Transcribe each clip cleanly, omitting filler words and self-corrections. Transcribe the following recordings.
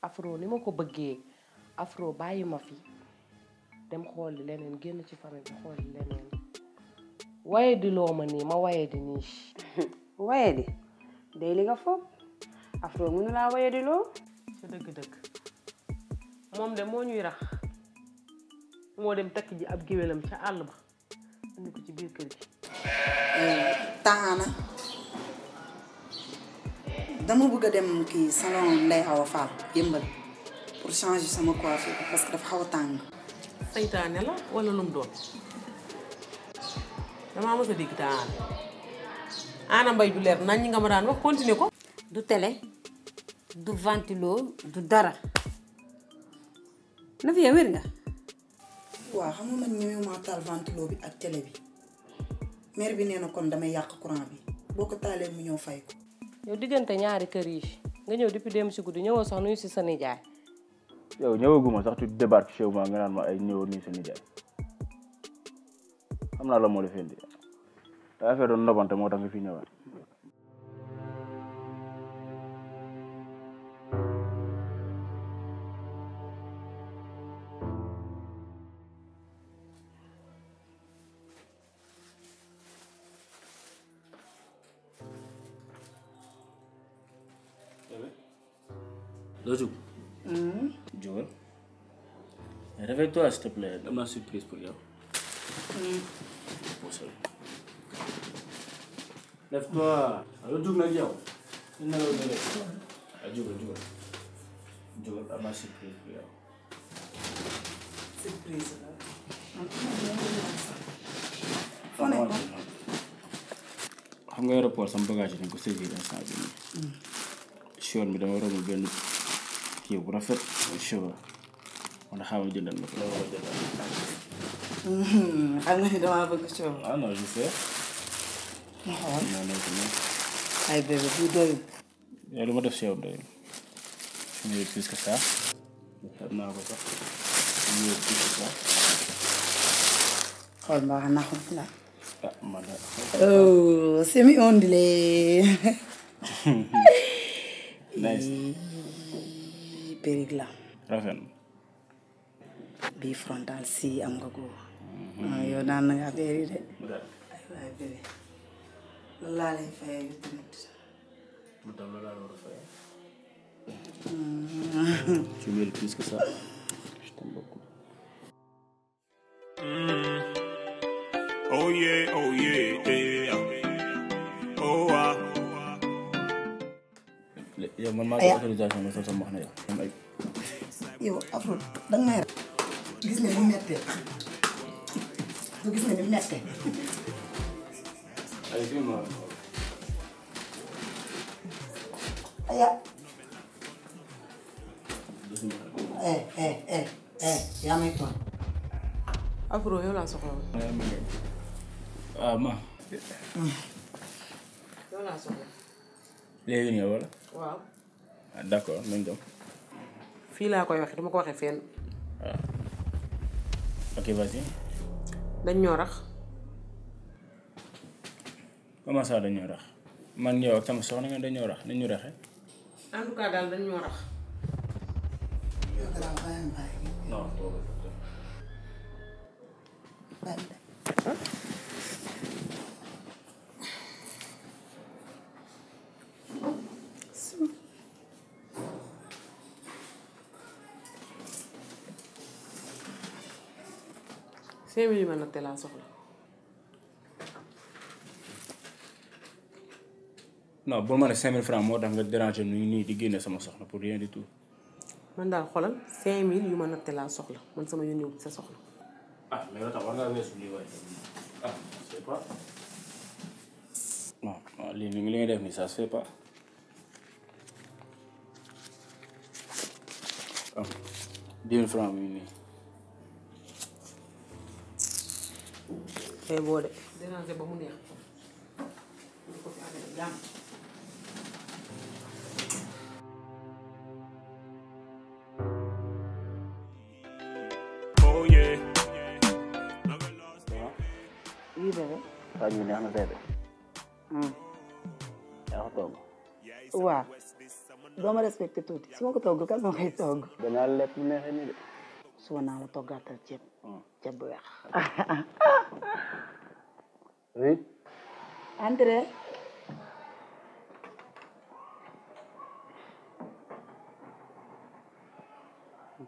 Afro ni ma ko bëggee Afro bàyyi ma fi dem xooli leneen génn ci famille bi xooli leneen waye di loo ma nii ma waye di nii waye di day li nga foog Afro mënu laa waye di loo sa dëgg-dëgg moom de moo ñuy rax moo dem takk ji ab géwélam ca àll ba indi ko ci biir kër gi taana dama bëgg a dem kii salon Ndeye Awa Fall yëmbal pour changer sama coiffure parce que dafa xaw a tàng saytaane la wala lu mu doon damaa mës a dégg taane Ana Mbaye du leer nañ ñi nga ma daan wax continuer ko du télé du ventilo du dara na fi wér nga waaw xam nga man ñëwee taal ventilo bi ak télé bi mère bi nee na kon damay yàq courant bi boo ko taalee mu ñëw fay ko yow diggante ñaari kër yi nga ñëw depuis dem si guddi ñëwoo sax nuyu si sa nijaay yow ñëwaguma sax tu débarques chez moi nga naan ma ay ñëw nuyu sa nijaay xam naa la moo la fi indi daa fee doon nobante moo tax nga fi ñëwaat doo jug. jugal. Réveille-toi s'il te plaît am naa surprise pour yow. Lève-toi. allo jug nag yow. ñu nelaw ne rek. jugal. jugal am naa surprise pour yow. surprise la xam nga aéroport sama bagage yi dañ ko saisir instant bi nii. Chioon bi dama romb benn kii bu rafet cheveux man xaaral ma jëndal ma ko loolu la jëndal. xam nga ni damaa bëgg cheveux ah non je sais. ma xool non non non. ay bébé bu doyul yow lu ma def si yow doyul. je mérite plus que ça. xam naa ko sax. je mérite plus que ça. xool mbaa naxul la ah man de. oh semi ondulé nice. périg la rafet na. bii frontal si am nga ko yow daan na nga affaire yi de ay waay bébé loolu laa lay fayee yu tamit mu tam la daal war a fay. tu mérites plus que ça. je t'aime beaucoup. Oh yeah, oh yeah, yeah. Oh ah. yow man maa ngi autorisation nga sol sama wax na yow. am ay. yow Afro danga may rek gis nga ni mettee du gis nga ni mettee ay fii ma. aya yaa may toog Afro yow laa soxla woon ah ma. yow laa soxla léegi nii wala. waaw ah d'accord nañ dem. fii laa koy waxee dama ko waxee fenn waaw. ok vas-y. dañ ñoo rax comment ça dañoo rax man yow ak sama soxna nga dañoo rax nañ ñu raxe. en tout cas daal dañ ñoo rax yow dara bàyyi bàyyi non. cinq mille ma natte laa soxla non bul ma ne 5000 francs moo tax nga déranger nu nii di génne sama soxna pour rien du tout. man daal xoolal 5000 yu ma natte laa soxla man sama yoon ñëw sa soxla ah mais yow tam war ngaa weesu lii waaye. ah c'est pas. non non lii li nga def nii ça se fait pas. ah 10 000 francs mi nii. tey boo de déranger ba mu neex di ko fi amee jàmm Oh yeah. oui bébé waa ji neex na tey de. yaa ko togg. waaw doo ma respecté tuuti su ma ko togg kan moo koy togg danaa lekk bu neexee nii de. suba naa la toggaatal ceeb bu weex oui. André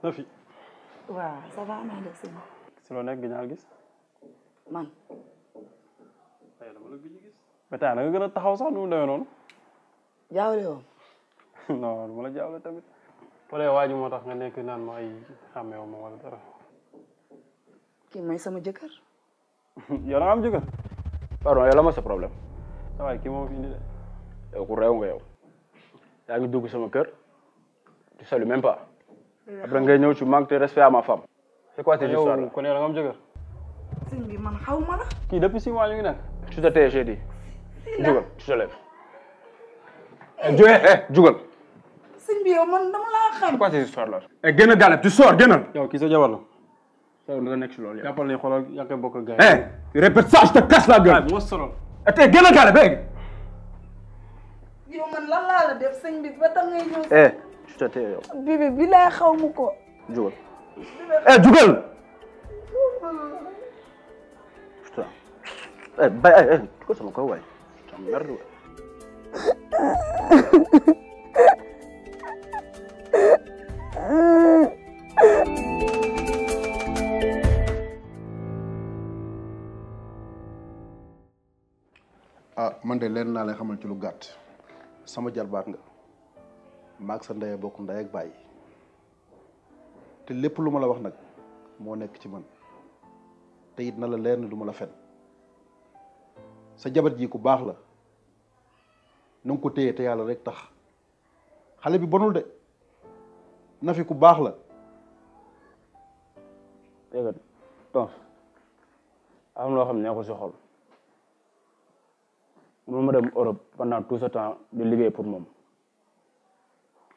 Nafi waaw ça va naa def si si loo nekk ginnaaw gis man ay dama la gëj gis mais tey nga gën a taxaw sax nu mu demee noonu jaawle woon non du ma la jaawle tamit wala waa ji moo tax nga nekk naan ma ay xàmmeewu ma wala dara kii mooy sama jëkkër yow da nga am jëkkër pardon yow la ma sa problème. sa waay kii moo fi indi de yow ku réew nga yow. yaa ngi dugg sama kër. tu salues même pas. après ngay ñëw tu manques de respect à ma femme. c'est quoi cette histoire là. yow kon yow da nga am jëkkër sëñ bi man xaw ma la kii depuis 6 mois ñu ngi nekk tu te tais j'ai dit. jugal tu te lèves. jugal. sëñ bi yow man dama laa xam c'est quoi cette histoire là. génn gàllab tu sors génnal. yow kii sa jabar la yow nga nekk si loolu yow. jàppal ni xoolal yaa ngi koy bokk ak gars yi tu répètes ça je te casse la gueule. moo solo tey génn gàllab léegi. yow man lan laa la def sëñ bi ba tax ngay ñëw tu te tais yow. bibi bi laa xaw mu ko jugal. jugal. putain. bay ko sama kaw waay. putain merde waay. man de leen naa lay xamal ci lu gàtt sama jarbaat nga maag sa ndey bokk ndey ak bàyyi te lépp lu ma la wax nag moo nekk ci man te it na la leer ne du ma la fen sa jabar ji ku baax la na nga ko téye te yàlla rek tax xale bi bonul de Nafi ku baax la. dégg nga am loo xam ne ko si xol mun ma dem Europe pendant tout ce temps di liggéey pour moom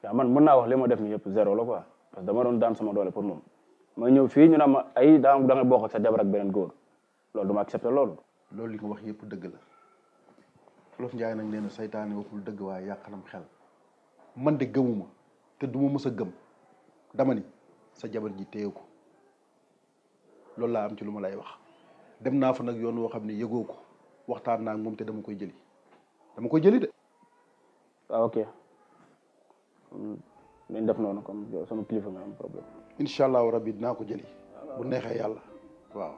yaa man mën naa wax li ma def nii yëpp zéro la quoi parce que dama doon daan sama doole pour moom ma ñëw fii ñu ne ma ay da nga bokk ak sa jabar ak beneen góor loolu du ma accepté loolu. loolu li nga wax yëpp dëgg la Wolof Njaay nag nee na saytaane waxul dëgg waaye yàqanam xel man de gëmuma te du ma mës a gëm dama ni sa jabar ji téye ko loolu laa am ci lu ma lay wax dem naa fa nag yoon woo xam ne yëgoo ko waxtaan naa ak moom te dama koy jëli de. waaw ok nañ def noonu comme yow sama kilifa nga am problème. incha allahu rabbi dinaa ko jëli bu neexee yàlla waaw.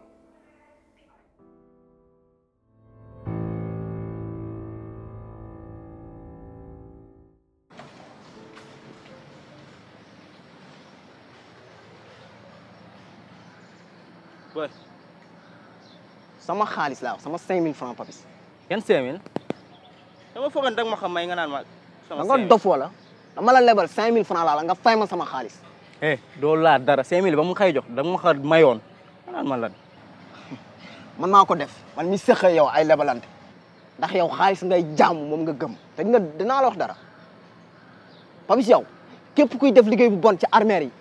boy sama xaalis laa sama 5000 francs papis. yan 5000. dama foogoon dag ma xam may nga naan ma. sama 5000 da nga dof wala dama la lebal 5000 francs laa la nga fay ma sama xaalis. doo laa dara 5000 ba mu xëy jox da nga ma xa mayoon nga naan ma lan. man maa ko def man mi sëqee yow ay lebalante ndax yow xaalis ngay jaamu moom nga gëm te nga dinaa la wax dara papis yow képp kuy def liggéey bu bon ci armère yi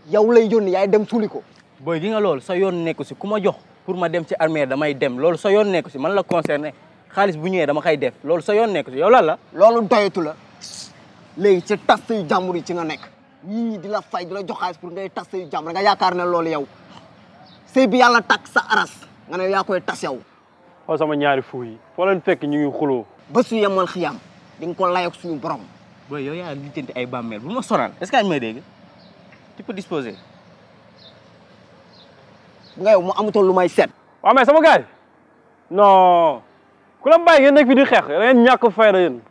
yow lay yónni yaay dem suuli ko. booy gi nga loolu sa yoon nekku si ku ma jox pour ma dem ci armée damay dem loolu sa yoon nekku si man la concerné xaalis bu ñëwee dama koy def loolu sa yoon nekku si yow lan la. loolu doyatu la léegi ci tas yu jàmbur yi ci nga nekk ñii di la fay di la jox xaalis pour ngay tas yu jàmbur nga yaakaar ne loolu yow sëy bi yàlla takk sa aras nga ne yaa koy tas yow. xool sama ñaari fu yi foo leen fekk ñu ngi xuloo ba su yemal xiyam di nga ko layoog suñu borom. booy yow yaa lijjanti ay bàmmeel bu ma sonal est-ce que añ may dégg tu peux disposer. nga yow mu amutoon lu may seet. waaw mais sama gars yi non ku la bàyyi ngeen nekk fi di xeex da ngeen ñàkk fayda yéen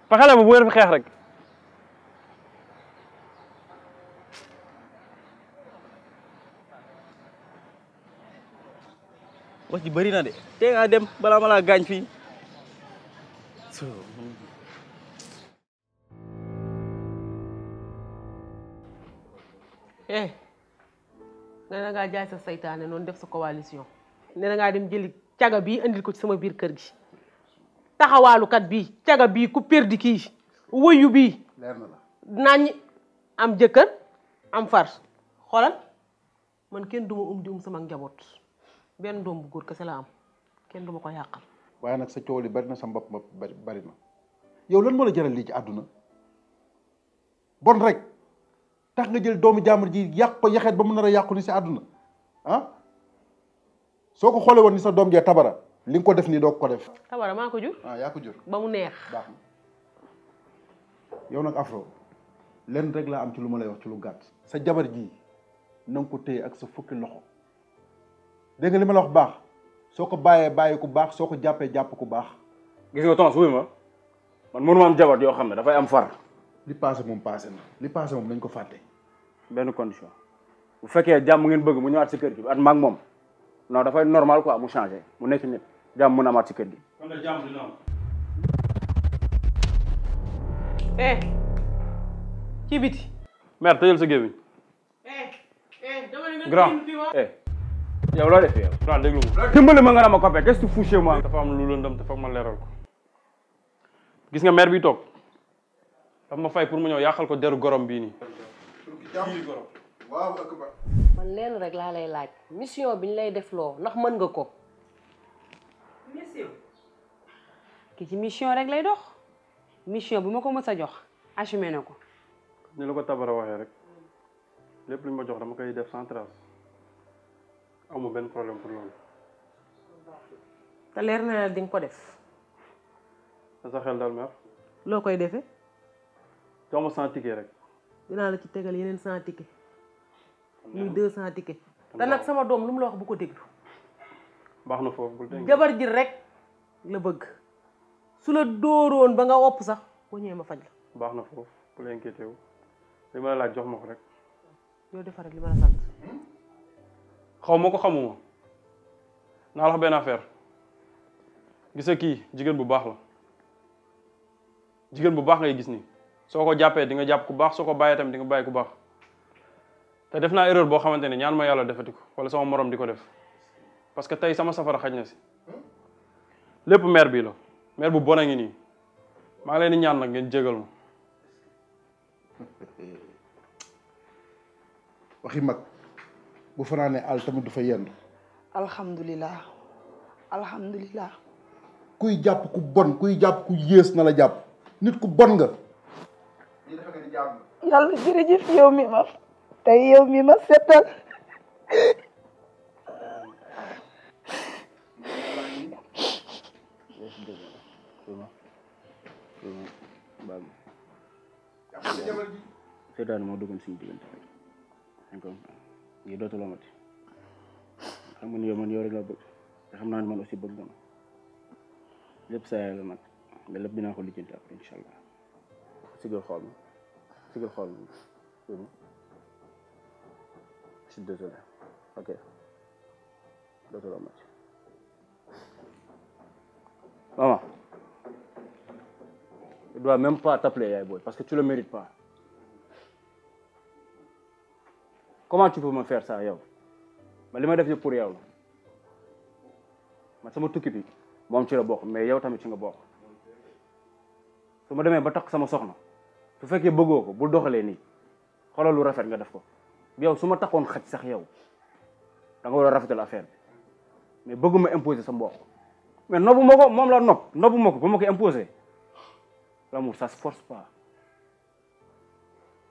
fexe leen ba bu ngeen fi xeex rek. wax ji bëri na de tey nga dem balaa ma laa gaañ fii. nee na ngaa jaay sa saytaane noonu def sa coalition nee na ngaa dem jëli caga bii andil ko ci sama biir kër gi taxawaalukat bii caga bii ku perdi kii wëyu bii leer na la nañ am jëkkër am far xoolal man kenn duma di sama njaboot benn doom bu góor kese la am kenn duma ko yàqal waaye nag sa coow li bari na sa mbopp bari na yow lan moo la jaral lii ci àdduna bon rek tax nga jël doomu jàmbur ji yàq ko yaxeet ba mu nar a yàqu ni si àdduna ah soo ko xoolee woon ni sa doom jee tabara li nga ko def nii doo ko def. tabara maa ko jur. ah yaa ko jur ba mu neex. baax na yow nag Afro lenn rek laa am ci lu ma lay wax ci lu gàtt. sa jabar ji na nga ko téye ak sa fukki loxo dégg nga li ma la wax baax soo ko bàyyee bàyyi ku baax soo ko jàppee jàpp ku baax. gis nga tons wuy ma man mënuma am jabar yoo xam ne dafay am far. li passé moom passé na li passé moom nañ ko fàtte. benn condition bu fekkee jàmm ngeen bëgg mu ñëwaat si kër gi at maag moom non dafay normal quoi mu changé mu nekk nit jàmm mën a amaat si kër gi. kon nag jàmm dina am. ci biti. mère tëjal sa gémmiñ. dama ne nga grand yow loo def yow. grand déglu ma. dimbali ma nga na ma copain qu'est-ce que tu fous chez moi. dafa am lu lëndëm te foog ma leeral ko gis nga mère bi toog daf ma fay pour mu ñëw yàqal ko deru gorom bii nii. waaw man leen rek laa lay laaj mission bi ñu lay def loo ndax mën nga ko. mission. ki ci mission rek lay dox mission bu ma ko mës a jox assumé na ko. ni la ko tabara waxee rek lépp lu ñu ma jox dama koy def sans trace amu benn problème pour loolu. te leer na di nga ko def. na sa xel daal mère. loo koy defee. jox ma 100 ticket rek. dinaa la ci tegal yeneen 100 ticket muy 200 ticket te nag sama doom lu mu la wax bu ko déglu. baax na foofu bul dégg. jabar ji rek la bëgg su la dóoroon ba nga wopp sax boo ñëwee ma faj la. baax na foofu bu la inquiété wu li ma la laaj jox ma ko rek. yow defar rek li ma la sant. xaw ma ko xamuma naa la wax benn affaire gis nga kii jigéen bu baax la jigéen bu baax ngay gis nii soo ko jàppee di nga jàpp ku baax soo ko bàyyee tamit di nga bàyyi ku baax te def naa erreur boo xamante ne ñaan ma yàlla defati ko wala sama morom di ko def parce que tey sama safara xaj na si lépp mère bii la mère bu bon a ngi nii maa ngi leen di ñaan nag ngeen jégal ma. waxi mag bu fanaanee àll tamit du fa yendu. alhamdulilah alhamdulilah. kuy jàpp ku bon kuy jàpp ku yées na la jàpp nit ku bon nga. yàlla jërëjëf yow mi ma tey yow mi ma setal. seetaan moo duggoon suñu diggante rek d'accord ngi dootul amati xam nga ni yow man yow rek la bëgg te xam naa ne man aussi bëgg nga ma lépp saa yàlla nag mais lépp dinaa ko lijjanti après incha allah sigal xool ma sigal xool ma je suis désolé ok dootul amati maman je dois même pas t'appeler yaay booy parce que tu le mérites pas. Comment tu peux me faire ça yow man li ma def yëpp pour yow la man sama tukki bi moom ci la bokk mais yow tamit ci nga bokk su ma demee ba takk sama soxna su fekkee bëggoo ko bul doxalee nii xoolal lu rafet nga def ko yow su ma takkoon xaj sax yow da nga war a rafetal affaire bi mais bëgguma imposer sa mbokk mais nobbu ma ko moom la nobbu ma ko ba ma ko imposer l'amour ça se force pas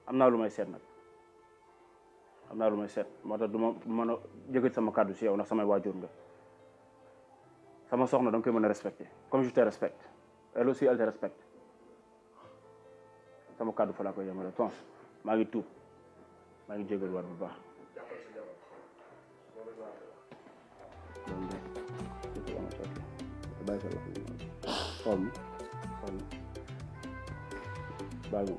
am naa lu may seet nag. am naa lu may seet moo tax du ma mën a jëkkati sama kàddu si yow ndax samay waajur nga sama soxna da nga koy mën a respecter comme je te respecte elle aussi elle te respecte sama kàddu fa laa koy yemale tons maa ngi tuub maa ngi jégal waat bu baax bàyyi sa loxo xool mi xool mi bàyyi